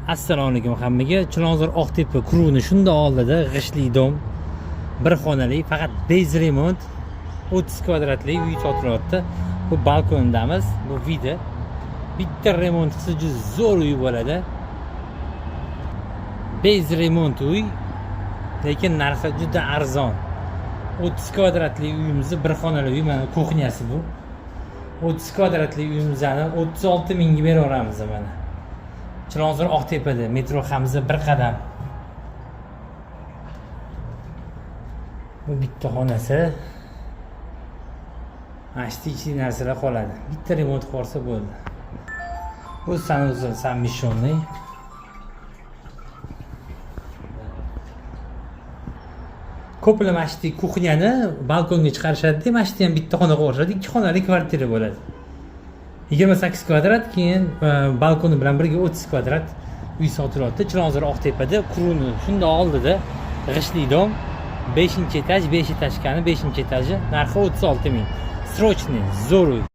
Assalomu alaykum hammaga. Chilonzor Oqtepa Kruni shunda oldida g'ishtli dom, bir xonali, faqat bez remont, 30 kvadratli uy sotilyapti. Bu balkonidamiz, bu vida. Bitta remont qilsa juda zo'r uy bo'ladi. Без remont uy, lekin narxi juda arzon. 30 kvadratli uyimizni, bir xonali uy, mana кухня si bu. 30 kvadratli uyimizni 36 mingga beraveramiz mana. Chilonzor Oqtepada, metro Hamza bir qadam. Bu bitta xonasi. Mana shu ichki narsalar qoladi. Bitta remont qilib yuborsa bo'ldi. Bu санузел совмещенный. Ko'plar mana shu кухня ni balkonga chiqarishadi, mana shu ham bitta xona qilib yuborishadi, ikki xonali kvartira bo'ladi. 28 kvadrat, keyin balkoni bilan birga 30 kvadrat uy sotilyapti. Chilonzor Oqtepada, Kruni shunda oldida g'ishtli dom, 5 etaj, 5 этажка ni 5 etaji, narxi 36 ming. Срочный, zo'r uy.